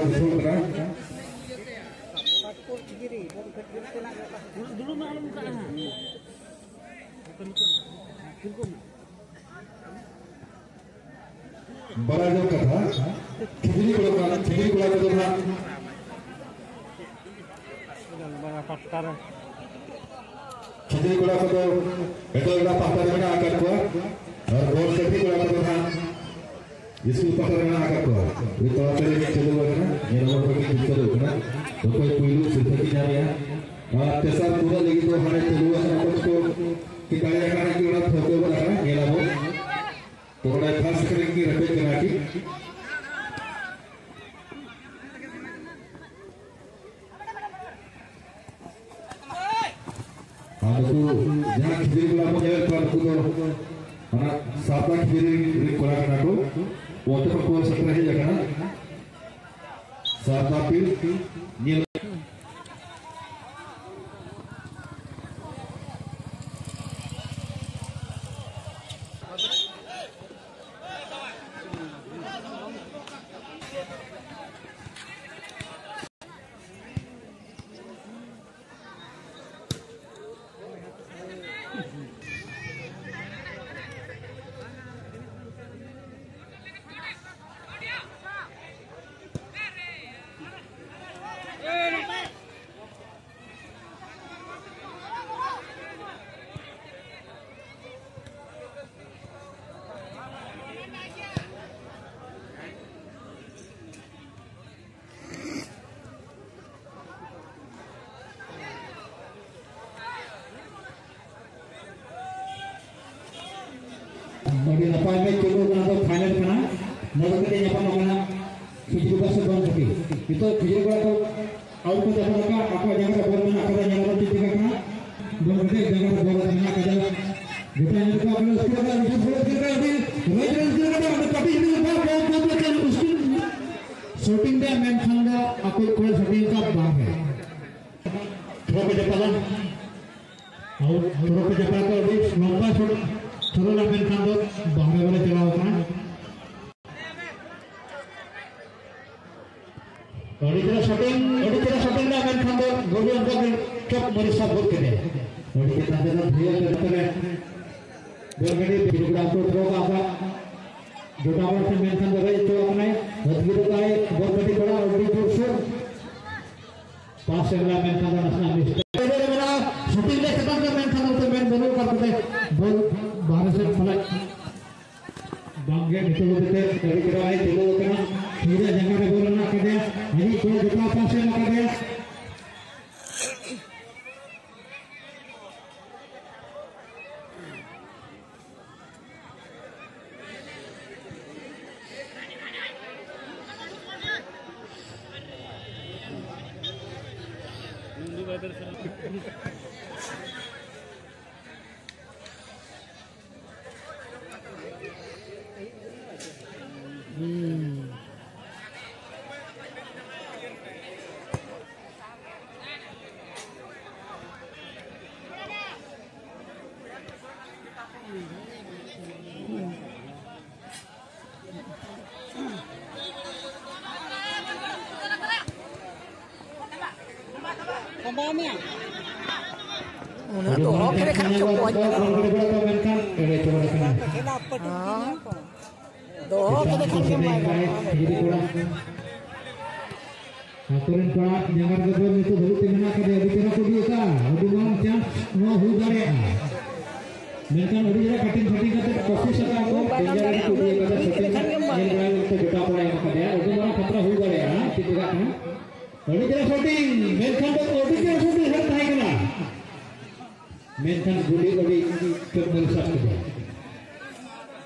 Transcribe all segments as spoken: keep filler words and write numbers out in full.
ᱫᱤᱥᱚᱢ ᱠᱟᱱᱟ᱾ ᱵᱟᱲᱟᱭ ᱡᱚᱝ ᱠᱟᱛᱷᱟ, ᱠᱷᱤᱡᱲᱤ ᱠᱚᱲᱟ, ᱠᱷᱤᱡᱲᱤ ᱠᱚᱲᱟ ᱠᱚᱫᱚ ᱱᱟᱜ ᱜᱟᱞᱢᱟᱨᱟᱣ ᱯᱟᱦᱴᱟ ᱨᱮ᱾ ᱠᱷᱤᱡᱲᱤ ᱠᱚᱲᱟ ᱠᱚᱫᱚ ᱮᱴᱟᱜ ᱮᱴᱟᱜ ᱯᱟᱦᱴᱟ ᱨᱮ ᱢᱮᱱᱟᱜ ᱟᱠᱟᱫ ᱠᱚᱣᱟ, ᱟᱨ ᱵᱚᱞ ᱠᱟᱹᱴᱷᱤ ᱠᱚᱲᱟ ᱠᱚᱫᱚ ᱱᱟᱜ ᱥᱠᱩᱞ ᱯᱟᱦᱴᱟ ᱨᱮ ᱢᱮᱱᱟᱜ ᱟᱠᱟᱫ ᱠᱚᱣᱟ᱾ ᱟᱹᱰᱤ ᱛᱟᱲᱟᱛᱟᱲᱤ ᱪᱟᱹᱞᱩ ᱟᱠᱟᱱᱟ, ᱧᱮᱞ ᱦᱚᱲ ᱠᱚ ᱠᱤᱱ ᱪᱟᱹᱞᱩ ᱟᱠᱟᱱᱟ᱾ ᱚᱠᱚᱭ ᱯᱩᱭᱞᱩ ᱥᱤᱨᱯᱟᱹ ᱠᱤᱱ ᱧᱟᱢᱮᱜᱼᱟ? ᱟᱨ ᱛᱮᱥᱟᱨ ᱯᱩᱨᱟᱹ ᱞᱟᱹᱜᱤᱫ ᱫᱚ ᱦᱟᱱᱮ ᱪᱟᱹᱞᱩ ᱟᱠᱟᱱᱟ, ᱚᱠᱚᱭ ᱠᱚ ᱠᱤᱱ ᱫᱟᱲᱮᱭᱟᱜ ᱠᱟᱱᱟ ᱠᱤ ᱚᱱᱟ ᱴᱷᱟᱹᱣᱠᱟᱹ ᱜᱚᱫ ᱟᱠᱟᱱᱟ, ᱧᱮᱞ ᱟᱵᱚ᱾ ᱛᱚ ᱚᱸᱰᱮ ᱯᱷᱟᱥᱴ ᱨᱮ ᱠᱤᱱ ᱨᱮᱯᱮᱡ ᱠᱟᱱᱟ ᱠᱤᱱ᱾ ᱟᱨ ᱱᱩᱠᱩ ᱡᱟᱦᱟᱸ ᱠᱷᱤᱡᱲᱤ ᱠᱚᱲᱟ ᱵᱚᱱ ᱧᱮᱞᱮᱫ ᱠᱚᱣᱟ, ᱱᱩᱠᱩ ᱫᱚ ᱚᱱᱟ ᱥᱟᱨᱫᱟ ᱠᱷᱤᱡᱲᱤ ᱨᱤᱱ ᱠᱚᱲᱟ ᱠᱟᱱᱟ ᱠᱚ᱾ ᱚᱱᱛᱮ ᱠᱷᱚᱱ ᱠᱚ ᱥᱮᱴᱮᱨ ᱦᱮᱡ ᱟᱠᱟᱱᱟ᱾ ᱥᱟᱨᱫᱟ ᱯᱤᱲ ᱧᱮᱞ᱾ ᱟᱹᱰᱤ ᱱᱟᱯᱟᱭ ᱢᱮᱪ ᱪᱟᱹᱞᱩ ᱠᱟᱱᱟ, ᱫᱚ ᱯᱷᱟᱭᱱᱮᱞ ᱠᱟᱱᱟ᱾ ᱱᱚᱰᱮ ᱠᱟᱛᱮ ᱧᱟᱯᱟᱢᱚᱜ ᱠᱟᱱᱟ ᱠᱷᱤᱡᱲᱤ ᱵᱟᱥ ᱫᱚᱞ ᱠᱟᱹᱴᱤᱡ᱾ ᱱᱤᱛᱚᱜ ᱠᱷᱤᱡᱲᱤ ᱠᱚᱲᱟ ᱠᱚ ᱟᱣᱩᱴ ᱠᱚ ᱪᱟᱵᱟ ᱟᱠᱟᱫ, ᱟᱠᱚᱣᱟᱜ ᱡᱟᱸᱜᱟ ᱨᱮ ᱵᱚᱞ ᱢᱮᱱᱟᱜ ᱟᱠᱟᱫᱟ, ᱧᱮᱞ ᱟᱵᱚᱱ ᱪᱮᱫ ᱪᱤᱠᱟᱹᱜ ᱠᱟᱱᱟ᱾ ᱫᱚᱞ ᱠᱟᱹᱴᱤᱡ ᱡᱟᱸᱜᱟ ᱨᱮ ᱵᱚᱞ ᱢᱮᱱᱟᱜ ᱟᱠᱟᱫᱟ᱾ ᱜᱚᱴᱟ ᱧᱮᱞ ᱠᱚ ᱟᱠᱟᱫᱟ, ᱥᱠᱳᱨ ᱟᱠᱟᱫᱟ, ᱥᱠᱳᱨ ᱟᱠᱟᱫᱟ, ᱟᱹᱰᱤ ᱨᱟᱡᱽ ᱨᱟᱡᱽ ᱥᱠᱳᱨ ᱟᱠᱟᱫᱟ, ᱚᱸᱰᱮ ᱠᱟᱹᱴᱤᱡ ᱨᱮ ᱵᱚᱞ, ᱵᱚᱞ, ᱵᱚᱞ, ᱵᱚᱞ, ᱥᱠᱳᱨ᱾ ᱥᱩᱴᱤᱝ ᱫᱟ, ᱢᱮᱱᱠᱷᱟᱱ ᱫᱚ ᱟᱠᱚ ᱠᱚ ᱥᱩᱴᱤᱝ ᱟᱠᱟᱫ ᱵᱟᱨ ᱨᱮ᱾ ᱛᱷᱨᱳ ᱠᱚ ᱪᱟᱯᱟᱫᱟ᱾ ᱟᱣᱩᱴ, ᱛᱷᱨᱳ ᱠᱚ ᱪᱟᱯᱟᱫ ᱠᱚ ᱟᱹᱰᱤ ᱞᱚᱢᱵᱟ ᱥᱚᱴ ᱛᱷᱨᱳ ᱞᱮᱫ, ᱢᱮᱱᱠᱷᱟᱱ ᱫᱚ ᱵᱟᱦᱨᱮ ᱵᱟᱞᱮ ᱪᱟᱞᱟᱣ ᱟᱠᱟᱱᱟ᱾ ᱟᱹᱰᱤ ᱪᱮᱦᱨᱟ ᱥᱚᱴᱤᱝ, ᱟᱹᱰᱤ ᱪᱮᱦᱨᱟ ᱥᱚᱴᱤᱝ ᱨᱮᱱᱟᱜ, ᱢᱮᱱᱠᱷᱟᱱ ᱫᱚ ᱜᱳᱞ ᱚᱱᱠᱟ ᱜᱮ ᱪᱚᱯ ᱢᱟᱹᱨᱤ ᱥᱟᱵ ᱜᱚᱫ ᱠᱮᱫᱟᱭ᱾ ᱟᱹᱰᱤ ᱪᱮᱛᱟᱱ ᱨᱮᱫᱚ ᱫᱷᱩᱭᱟᱹ ᱠᱟᱛᱮ ᱛᱚᱵᱮ ᱵᱚᱞ ᱜᱟᱹᱰᱤ ᱵᱤᱨᱩᱜᱽᱲᱟ ᱠᱚ ᱛᱷᱨᱳ ᱠᱟᱜ ᱠᱚᱣᱟ᱾ ᱡᱚᱴᱟᱣ ᱵᱚᱞ ᱛᱮ ᱢᱮᱱᱠᱷᱟᱱ ᱫᱚ ᱨᱮᱡ ᱦᱚᱪᱚ ᱟᱠᱟᱱᱟᱭ᱾ ᱟᱹᱛᱠᱤᱨ ᱠᱟᱜᱼᱟᱭ ᱵᱚᱞ ᱜᱟᱹᱰᱤ ᱠᱚᱲᱟ ᱟᱹᱰᱤ ᱡᱳᱨ ᱥᱳᱨ᱾ ᱯᱟᱥ ᱮ ᱮᱢ ᱞᱮᱫᱟ ᱢᱮᱱᱠᱷᱟᱱ ᱫᱚ ᱱᱟᱥᱮᱱᱟᱜ ᱢᱤᱥ᱾ ᱨᱮ ᱢᱮᱱᱟᱜᱼᱟ, ᱥᱩᱴᱤᱝ ᱞᱮ ᱪᱮᱛᱟᱱ ᱨᱮ ᱢᱮᱱᱠᱷᱟᱱ ᱚᱱᱛᱮ ᱢᱮᱱ ᱵᱟᱹᱱᱩᱜ ᱟᱠᱟᱫ ᱠᱚᱛᱮ ᱵᱚᱞ ᱵᱟᱦᱨᱮ ᱥᱮᱫ ᱯᱟᱞᱮ ᱵᱟᱝᱜᱮ ᱱᱤᱛᱚᱜ ᱦᱟᱹᱵᱤᱡ ᱛᱮ ᱠᱟᱹᱢᱤ ᱠᱮᱫᱟ ᱟᱭ ᱪᱟᱹᱞᱩ ᱟᱠᱟᱱᱟ᱾ ᱛᱤᱨᱮ ᱡᱟᱸᱜᱟ ᱨᱮ ᱵᱚᱞ ᱢᱮᱱᱟᱜ ᱟᱠᱟᱫᱮᱭᱟ, ᱟᱹᱰᱤ ᱠᱚᱲᱟ ᱡᱚᱴᱟᱣ ᱯᱟᱥ ᱮ ᱮᱢ ᱟᱠᱟᱫᱮᱭᱟ᱾ ᱚᱱᱟ ᱫᱚᱦᱚ ᱠᱮᱫ ᱠᱷᱟᱱ ᱪᱚᱠᱚᱡ ᱢᱮᱱᱠᱷᱟᱱ ᱮᱲᱮ ᱪᱚᱲ ᱟᱠᱟᱱᱟ᱾ ᱦᱮᱸ᱾ ᱫᱚᱦᱚ ᱠᱮᱫ ᱠᱷᱟᱱ ᱜᱮ ᱵᱟᱭ ᱜᱟᱱᱚᱜᱼᱟ᱾ ᱟᱠᱚᱨᱮᱱ ᱠᱚᱲᱟ ᱡᱟᱸᱜᱟ ᱨᱮᱫᱚ ᱱᱤᱛᱚᱜ ᱫᱷᱟᱹᱵᱤᱡ ᱛᱮ ᱢᱮᱱᱟᱜ ᱟᱠᱟᱫᱮᱭᱟ, ᱟᱹᱰᱤ ᱪᱮᱦᱨᱟ ᱠᱚ ᱤᱫᱤ ᱟᱠᱟᱫᱼᱟ, ᱟᱹᱰᱤ ᱢᱟᱨᱟᱝ ᱪᱟᱱᱥ ᱱᱚᱣᱟ ᱦᱩᱭ ᱫᱟᱲᱮᱭᱟᱜᱼᱟ᱾ ᱢᱮᱱᱠᱷᱟᱱ ᱟᱹᱰᱤ ᱪᱮᱦᱨᱟ ᱠᱟᱴᱤᱝ ᱯᱷᱟᱴᱤᱝ ᱠᱟᱛᱮ ᱠᱳᱥᱤᱥ ᱟᱠᱟᱫ ᱠᱚ, ᱰᱮᱧᱡᱟᱨ ᱨᱮ ᱠᱚ ᱤᱫᱤ ᱟᱠᱟᱫᱟ, ᱥᱮᱴᱤᱝ ᱧᱮᱞ ᱵᱟᱲᱟ ᱞᱟᱹᱜᱤᱫ ᱛᱮ ᱡᱚᱴᱟᱣ ᱠᱚᱲᱟ ᱮᱢ ᱟᱠᱟᱫᱮᱭᱟ, ᱟᱹᱰᱤ ᱢᱟᱨᱟᱝ ᱠᱷᱟᱛᱨᱟ ᱦᱩᱭ ᱫᱟᱲᱮᱭᱟᱜᱼᱟ, ᱪᱮᱫ ᱪᱮᱠᱟᱜ ᱠᱟᱱᱟ᱾ ᱟᱹᱰᱤ ᱪᱮᱦᱨᱟ ᱥᱚᱴᱤᱝ, ᱢᱮᱱᱠᱷᱟᱱ ᱫᱚ ᱟᱹᱰᱤ ᱪᱮᱦᱨᱟ ᱥᱚᱴᱤᱝ ᱦᱮᱰ ᱛᱟᱦᱮᱸ ᱠᱟᱱᱟ, ᱢᱮᱱᱠᱷᱟᱱ ᱜᱩᱞᱤ ᱟᱹᱰᱤ ᱪᱚᱠᱢᱟᱹᱨᱤ ᱥᱟᱵ ᱠᱮᱫᱟ᱾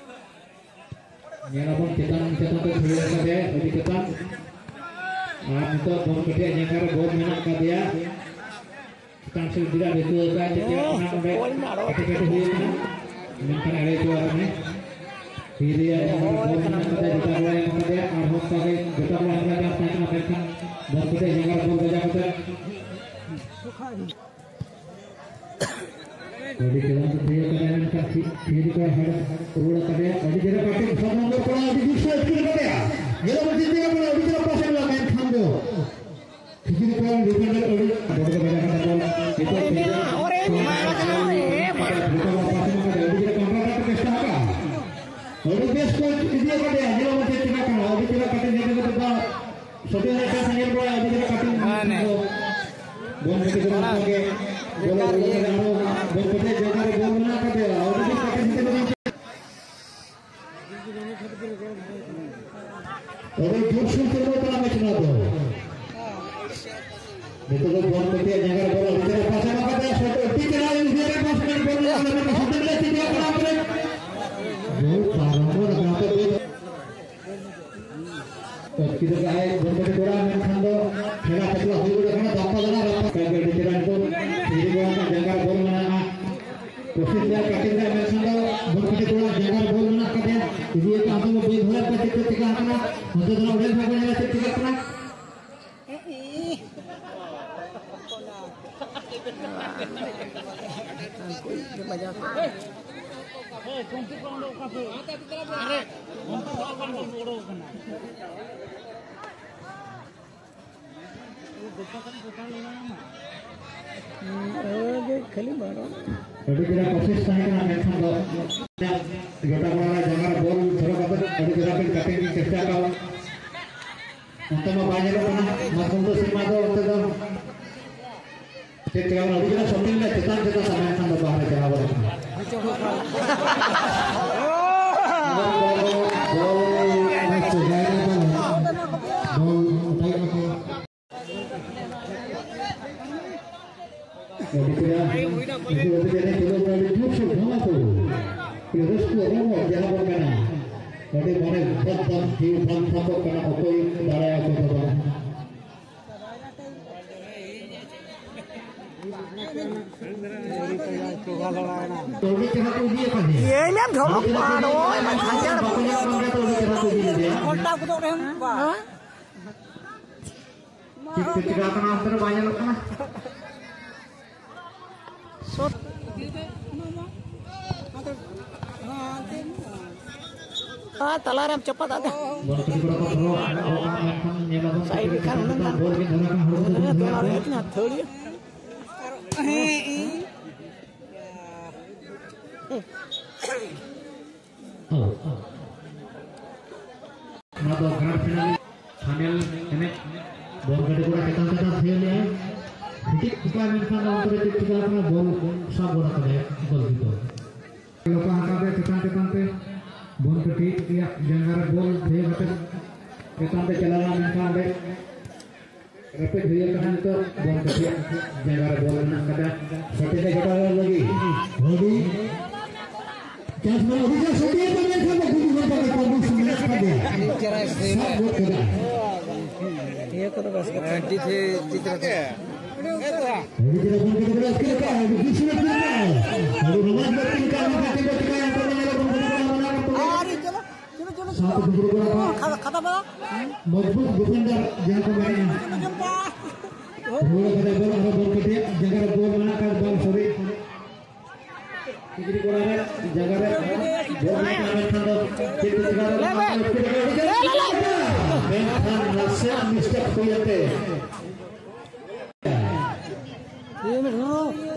ᱧᱮᱞ ᱟᱵᱚᱱ ᱪᱮᱛᱟᱱ ᱪᱮᱛᱟᱱ ᱛᱮ ᱛᱷᱤᱭᱟᱹ ᱟᱠᱟᱫᱮᱭᱟ, ᱟᱹᱰᱤ ᱪᱮᱛᱟᱱ᱾ ᱟᱨ ᱱᱤᱛᱚᱜ ᱵᱚᱱ ᱠᱟᱹᱴᱤᱡ ᱡᱟᱸᱜᱟ ᱨᱮ ᱵᱚᱞ ᱢᱮᱱᱟᱜ ᱟᱠᱟᱫᱮᱭᱟ᱾ ᱪᱮᱛᱟᱱ ᱥᱮᱫ ᱵᱤᱨᱟᱴ ᱨᱤᱠᱟᱹ ᱟᱠᱟᱫ ᱪᱮᱫ ᱪᱮᱫ ᱠᱟᱱᱟ ᱚᱸᱰᱮ ᱠᱟᱹᱴᱤᱡ ᱠᱟᱹᱴᱤᱡ ᱦᱩᱭ ᱟᱠᱟᱱᱟ, ᱢᱮᱱᱠᱷᱟᱱ ᱮᱲᱮ ᱦᱚᱪᱚ ᱟᱠᱟᱱᱟᱭ᱾ ᱛᱤᱨᱮ ᱟᱨᱦᱚᱸ ᱵᱚᱞ ᱢᱮᱱᱟᱜ ᱟᱠᱟᱫᱮᱭᱟ, ᱡᱚᱴᱟ ᱵᱚᱞ ᱮᱢ ᱟᱠᱟᱫᱮᱭᱟ, ᱟᱨᱦᱚᱸ ᱚᱱᱠᱟ ᱜᱮ ᱡᱚᱴᱟ ᱵᱚᱞ ᱮᱢ ᱨᱮᱭᱟᱜ ᱪᱟᱱᱥ ᱛᱟᱦᱮᱸ ᱠᱟᱱᱟ, ᱢᱮᱱᱠᱷᱟᱱ ᱵᱚᱞ ᱠᱟᱹᱴᱤᱡ ᱡᱟᱸᱜᱟ ᱨᱮ ᱵᱚᱞ ᱵᱟᱡᱟᱣ ᱠᱟᱛᱮ ᱟᱹᱰᱤ ᱪᱮᱦᱨᱟ ᱠᱚ ᱛᱷᱤᱭᱟᱹ ᱠᱟᱫᱟ, ᱢᱮᱱᱠᱷᱟᱱ ᱛᱷᱤ-, ᱛᱷᱤᱭᱟᱹ ᱠᱚ ᱦᱟᱨ ᱨᱩᱣᱟᱹᱲ ᱟᱠᱟᱫᱮᱭᱟ᱾ ᱟᱹᱰᱤ ᱪᱮᱦᱨᱟ ᱠᱟᱹᱴᱤᱡ ᱥᱟᱵ ᱱᱚᱢᱵᱚᱨ ᱠᱚᱲᱟ ᱟᱹᱰᱤ ᱡᱳᱨ ᱥᱮ ᱟᱹᱛᱠᱤᱨ ᱠᱟᱫᱮᱭᱟ᱾ ᱧᱮᱞ ᱟᱵᱚᱱ ᱪᱮᱫ ᱪᱤᱠᱟᱹᱜ ᱠᱟᱱᱟ, ᱟᱹᱰᱤ ᱪᱮᱦᱨᱟ ᱯᱟᱥ ᱮᱢ ᱞᱮᱫᱟ, ᱢᱮᱱᱠᱷᱟᱱ ᱫᱚ ᱢᱟᱱᱮ, ᱵᱚᱞ ᱠᱟᱹᱴᱤᱡ ᱠᱚ ᱢᱮᱱᱟᱜ ᱠᱚᱜᱮ᱾ ᱵᱚᱞ ᱵᱮᱠᱟᱨ ᱤᱭᱟᱹ᱾ ᱟᱨᱦᱚᱸ ᱵᱚᱞ ᱠᱟᱹᱴᱤᱡ ᱡᱟᱭᱜᱟ ᱨᱮ ᱵᱚᱞ ᱢᱮᱱᱟᱜ ᱟᱠᱟᱫᱮᱭᱟ᱾ ᱟᱹᱰᱤ ᱠᱟᱹᱴᱤᱡ ᱦᱤᱴᱤᱝ ᱠᱟᱛᱮ ᱟᱹᱰᱤ ᱡᱳᱨᱥᱳᱨ ᱛᱮ ᱵᱚᱞ ᱠᱟᱱᱟ ᱢᱮᱪ ᱱᱚᱣᱟ ᱫᱚ᱾ ᱱᱤᱛᱚᱜ ᱫᱚ ᱵᱚᱞ ᱠᱟᱹᱴᱤᱡ ᱡᱟᱭᱜᱟ ᱨᱮ ᱵᱚᱞ ᱟᱹᱰᱤ ᱪᱮᱦᱨᱟ ᱯᱟᱥ ᱮᱢ ᱠᱟᱫᱟ᱾ ᱥᱚᱴ ᱟᱹᱰᱤ ᱪᱮᱦᱨᱟ ᱤᱱᱰᱤᱭᱟ ᱨᱮ ᱯᱟᱥ ᱠᱟᱱᱟ᱾ ᱵᱚᱞ ᱞᱟᱜᱟᱣ ᱞᱮᱱᱟ᱾ ᱥᱚᱴ ᱞᱮ ᱪᱤᱠᱟᱹ ᱠᱟᱱᱟ ᱵᱚᱞ᱾ ᱵᱚᱞ ᱯᱟᱨᱚᱢ ᱠᱟᱛᱮ ᱟᱹᱛᱠᱤᱨ ᱠᱟᱜᱼᱟᱭ ᱵᱚᱱᱯᱟᱴᱤ ᱠᱚᱲᱟ, ᱢᱮᱱᱠᱷᱟᱱ ᱫᱚ ᱠᱷᱮᱞᱟ ᱯᱟᱛᱞᱟ ᱦᱩᱭ ᱜᱚᱫ ᱟᱠᱟᱱᱟ, ᱫᱟᱯᱟ ᱫᱟᱱᱟ ᱨᱟᱯᱟ ᱠᱟᱜᱮ ᱟᱹᱰᱤ ᱪᱮᱦᱨᱟ ᱱᱤᱛᱚᱜ ᱥᱤᱨᱤ ᱠᱚᱲᱟ ᱡᱟᱸᱜᱟ ᱨᱮ ᱵᱚᱞ ᱢᱮᱱᱟᱜᱼᱟ᱾ ᱠᱳᱥᱤᱥ ᱞᱮᱫᱟ ᱠᱟᱴᱤᱝ ᱨᱮᱭᱟᱜ, ᱢᱮᱱᱠᱷᱟᱱ ᱫᱚ ᱵᱚᱱᱯᱟᱴᱤ ᱠᱚᱲᱟ ᱡᱟᱸᱜᱟ ᱨᱮ ᱵᱚᱞ ᱢᱮᱱᱟᱜ ᱟᱠᱟᱫᱮᱭᱟ, ᱤᱫᱤᱭᱮ ᱠᱟᱱ ᱫᱚ ᱵᱮᱥ ᱫᱷᱟᱨᱟ ᱪᱮᱫ ᱪᱮᱫ ᱪᱤᱠᱟ ᱟᱠᱟᱱᱟ, ᱱᱚᱛᱮ ᱫᱚ ᱚᱸᱰᱮ ᱵᱷᱟᱜᱮ ᱧᱮᱞᱟ ᱪᱮᱫ ᱪᱤᱠᱟᱹᱜ ᱠᱟᱱᱟ᱾ ᱠᱷᱟᱹᱞᱤ ᱵᱟᱨᱚ᱾ ᱟᱹᱰᱤ ᱪᱮᱦᱨᱟ ᱠᱳᱥᱤᱥ ᱛᱟᱦᱮᱸ ᱠᱟᱱᱟ, ᱢᱮᱱᱠᱷᱟᱱ ᱫᱚ ᱡᱚᱴᱟ ᱠᱚᱲᱟ ᱨᱮ ᱡᱟᱸᱜᱟ ᱨᱮ ᱵᱚᱞ ᱫᱷᱚᱨᱚ ᱠᱟᱛᱮ ᱟᱹᱰᱤ ᱪᱮᱦᱨᱟ ᱠᱤᱱ ᱠᱟᱴᱤᱝ ᱠᱤᱱ ᱪᱮᱥᱴᱟ ᱠᱟᱣᱟ᱾ ᱚᱱᱛᱮ ᱢᱟ ᱵᱟᱭ ᱧᱮᱞᱚᱜ ᱠᱟᱱᱟ, ᱢᱟᱨᱠᱚᱱᱰ ᱥᱤᱝ ᱢᱟ ᱫᱚ ᱚᱱᱛᱮ ᱫᱚ ᱪᱮᱫ ᱪᱤᱠᱟ ᱠᱟᱱᱟ? ᱟᱹᱰᱤ ᱪᱮᱦᱨᱟ ᱥᱚᱴ ᱞᱮᱫᱟ ᱪᱮᱛᱟᱱ ᱪᱮᱛᱟᱱ ᱥᱮᱫ, ᱢᱮᱱᱠᱷᱟᱱ ᱫᱚ ᱵᱟᱦᱨᱮ ᱪᱟᱞᱟᱣ ᱜᱚᱫ ᱟᱠᱟᱱᱟ᱾ ᱵᱚᱞ, ᱵᱚᱞ, ᱵᱚᱞ, ᱵᱚᱞ, ᱵᱚᱞ, ᱵᱚᱞ, ᱵᱚᱞ, ᱟᱹᱰᱤ ᱪᱮᱦᱨᱟ᱾ ᱱᱤᱛᱚᱜ ᱟᱹᱰᱤ ᱪᱮᱦᱨᱟ ᱠᱷᱮᱞᱳᱰ ᱨᱮ ᱟᱹᱰᱤ ᱡᱳᱨ ᱥᱳᱨ ᱫᱷᱟᱢᱟᱠᱟ᱾ ᱨᱟᱹᱥᱠᱟᱹ ᱨᱚᱢᱚᱡᱽ ᱡᱟᱦᱟᱸ ᱵᱚᱱ ᱢᱮᱱᱟ, ᱟᱹᱰᱤ ᱢᱟᱱᱮ ᱫᱷᱟᱢ ᱫᱷᱟᱢ ᱡᱤᱣᱤ ᱫᱷᱟᱢ ᱫᱷᱟᱢᱚᱜ ᱠᱟᱱᱟ, ᱚᱠᱚᱭ ᱫᱟᱲᱮᱭᱟᱜᱼᱟ, ᱚᱠᱚᱭ ᱫᱚ ᱵᱟᱝ᱾ ᱟᱹᱰᱤ ᱪᱮᱦᱨᱟ ᱠᱚ ᱤᱫᱤᱭ ᱟᱠᱟᱫᱮᱭᱟ᱾ ᱤᱭᱟᱹ ᱢᱮ ᱫᱷᱚᱨᱚᱢ ᱟᱹᱰᱤ ᱪᱮᱦᱨᱟ ᱠᱚ ᱯᱟᱲ, ᱤᱫᱤᱭ ᱳᱭ, ᱟᱠᱟᱫᱮᱭᱟ᱾ ᱢᱟᱱ ᱠᱷᱟᱧᱪᱟᱨ᱾ ᱵᱟᱠᱚ ᱧᱟᱢ ᱠᱟᱱ ᱜᱮᱭᱟ ᱛᱚ, ᱟᱹᱰᱤ ᱪᱮᱦᱨᱟ ᱠᱚ ᱤᱫᱤ ᱞᱮᱫᱮᱭᱟ᱾ ᱜᱷᱚᱱᱴᱟ ᱠᱚᱫᱚ ᱚᱸᱰᱮ ᱦᱚᱸ ᱵᱟᱝ᱾ ᱦᱮᱸ? ᱪᱮᱫ ᱠᱚ ᱪᱤᱠᱟ ᱠᱟᱱᱟ ᱚᱱᱛᱮ ᱨᱮ ᱵᱟᱭ ᱧᱮᱞᱚᱜ ᱠᱟᱱᱟ᱾ ᱥᱚᱴ᱾ ᱟᱨ ᱛᱟᱞᱟᱨᱮᱢ ᱪᱟᱯᱟᱫ ᱟᱫᱟ᱾ ᱵᱚᱞ ᱠᱚ ᱠᱚ ᱠᱚ ᱟᱠᱟᱫ, ᱢᱮᱱᱠᱷᱟᱱ ᱧᱮᱞ ᱟᱵᱚᱱ ᱥᱟᱭᱤᱰ ᱨᱮ ᱠᱷᱟᱱ ᱦᱩᱱᱟᱹᱝ ᱜᱟᱱ᱾ ᱵᱚᱞ ᱢᱤᱫ ᱫᱷᱟᱨᱟ ᱠᱷᱟᱱ ᱦᱚᱲ ᱠᱚ ᱦᱮᱸ, ᱫᱚ ᱚᱱᱟ ᱨᱮ ᱟᱹᱛᱤᱧᱟ ᱟᱹᱛᱷᱟᱹᱲᱤᱭᱟᱹ᱾ ᱦᱮᱸ᱾ ᱱᱚᱣᱟ ᱫᱚ grand final, final ᱮᱱᱮᱡ ᱵᱚᱞ ᱜᱟᱹᱰᱤ ᱠᱚᱲᱟ ᱪᱮᱛᱟᱱ ᱪᱮᱛᱟᱱ ᱛᱷᱤᱭᱟᱹ ᱞᱮᱜᱼᱟᱭ᱾ ᱦᱤᱴᱤᱡ ᱴᱷᱤᱠᱟᱹ ᱢᱮᱱᱠᱷᱟᱱ ᱫᱚ ᱚᱱᱛᱮ ᱨᱮ ᱪᱮᱫ ᱪᱤᱠᱟᱹ ᱟᱠᱟᱱᱟ, ᱵᱚᱞ ᱥᱟᱵ ᱜᱚᱫ ᱟᱠᱟᱫᱟᱭ ᱜᱳᱞᱠᱤᱯᱟᱨ᱾ ᱞᱚᱯᱟ ᱦᱟᱛᱟᱣ ᱛᱮ ᱪᱮᱛᱟᱱ ᱪᱮᱛᱟᱱ ᱛᱮ ᱵᱚᱞ ᱠᱟᱹᱴᱤᱡ ᱨᱮᱭᱟᱜ ᱡᱟᱸᱜᱟ ᱨᱮ ᱵᱚᱞ ᱛᱷᱤᱭᱟᱹ ᱠᱟᱛᱮ ᱪᱮᱛᱟᱱ ᱛᱮ ᱪᱟᱞᱟᱣ ᱞᱮᱱᱠᱷᱟᱱ ᱚᱸᱰᱮ ᱨᱮᱯᱮᱡ ᱦᱩᱭ ᱟᱠᱟᱱᱟ᱾ ᱱᱤᱛᱚᱜ ᱵᱚᱞ ᱠᱟᱹᱴᱤᱡ ᱡᱟᱸᱜᱟ ᱨᱮ ᱵᱚᱞ ᱢᱮᱱᱟᱜ ᱟᱠᱟᱫᱟ᱾ ᱥᱚᱴᱮ ᱛᱮ ᱜᱚᱴᱟ ᱞᱟᱹᱜᱤᱫ ᱦᱩᱰᱤ ᱪᱟᱥ ᱢᱟ ᱟᱹᱰᱤ ᱪᱟᱥ ᱦᱩᱰᱤ ᱠᱚ ᱢᱮᱱᱠᱷᱟᱱ ᱫᱚ ᱜᱩᱰᱩ ᱦᱚᱲ ᱠᱚ ᱠᱚ ᱢᱤᱥ ᱢᱮᱱᱟᱜ ᱟᱠᱟᱫᱟ᱾ ᱥᱟᱵ ᱜᱚᱫ ᱠᱮᱫᱟ᱾ ᱱᱤᱭᱟᱹ ᱠᱚᱫᱚ ᱵᱮᱥ ᱠᱟᱛᱷᱟ᱾ ᱦᱩᱰᱤ ᱪᱮᱫᱟᱜ ᱵᱚᱞ ᱠᱟᱹᱴᱤᱡ ᱵᱚᱞ ᱟᱹᱛᱠᱤᱨ ᱟᱠᱟᱫ ᱟᱹᱰᱤ ᱵᱤᱥ ᱢᱮᱱᱟᱜ ᱠᱟᱫᱟ᱾ ᱟᱹᱰᱤ ᱨᱚᱢᱟᱱ ᱜᱚᱫ ᱠᱮᱫᱟ᱾ ᱢᱮᱱᱠᱷᱟᱱ ᱪᱮᱫ ᱠᱚ ᱪᱤᱠᱟᱹᱭᱟ? ᱚᱱᱠᱟ ᱢᱮᱱ ᱞᱮᱠᱷᱟᱱ ᱵᱚᱞ ᱠᱚ ᱢᱮᱱᱟᱜ ᱟᱠᱟᱫᱟ᱾ ᱥᱟᱶᱛᱮ ᱫᱩᱵᱩᱨ ᱠᱚᱲᱟ ᱠᱚ ᱠᱷᱟᱫᱟ ᱵᱟᱲᱟ᱾ ᱢᱚᱡᱽᱵᱩᱛ ᱰᱤᱯᱷᱮᱱᱰᱟᱨ ᱡᱟᱦᱟᱸ ᱠᱚ ᱢᱮᱱᱟ᱾ ᱨᱩᱣᱟᱹᱲ ᱠᱟᱛᱮ ᱵᱚᱞ ᱟᱨᱦᱚᱸ ᱵᱚᱞ ᱠᱟᱹᱴᱤᱡ ᱡᱟᱸᱜᱟ ᱨᱮ ᱵᱚᱞ ᱢᱮᱱᱟᱜ ᱠᱷᱟᱱ ᱵᱟᱝ ᱥᱚᱨᱤ᱾ ᱛᱤᱛᱨᱤ ᱠᱚᱲᱟ ᱨᱮ ᱡᱟᱸᱜᱟ ᱨᱮ ᱵᱚᱞ ᱢᱮᱱᱟᱜ ᱠᱷᱟᱱ ᱫᱚ ᱪᱮᱫ ᱠᱚ ᱪᱤᱠᱟᱹ ᱫᱟᱲᱮᱭᱟᱜᱼᱟ? ᱢᱮᱱᱠᱷᱟᱱ ᱱᱟᱥᱮᱱᱟᱜ ᱢᱤᱥᱴᱮᱠ ᱦᱩᱭᱮᱱ ᱛᱮ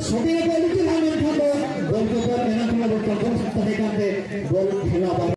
ᱥᱚᱴᱤ ᱨᱮ ᱵᱚᱞ ᱩᱪᱟᱹᱲ ᱢᱮᱱᱠᱷᱟᱱ ᱫᱚ ᱜᱳᱞᱠᱤᱯᱟᱨ ᱢᱮᱱᱟᱜ ᱠᱷᱟᱱ ᱫᱚ ᱠᱚᱱᱴᱨᱳᱞ ᱛᱟᱦᱮᱸ ᱠᱟᱱ ᱛᱮ ᱵᱚᱞ ᱠᱷᱮᱞᱟ ᱵᱟᱝ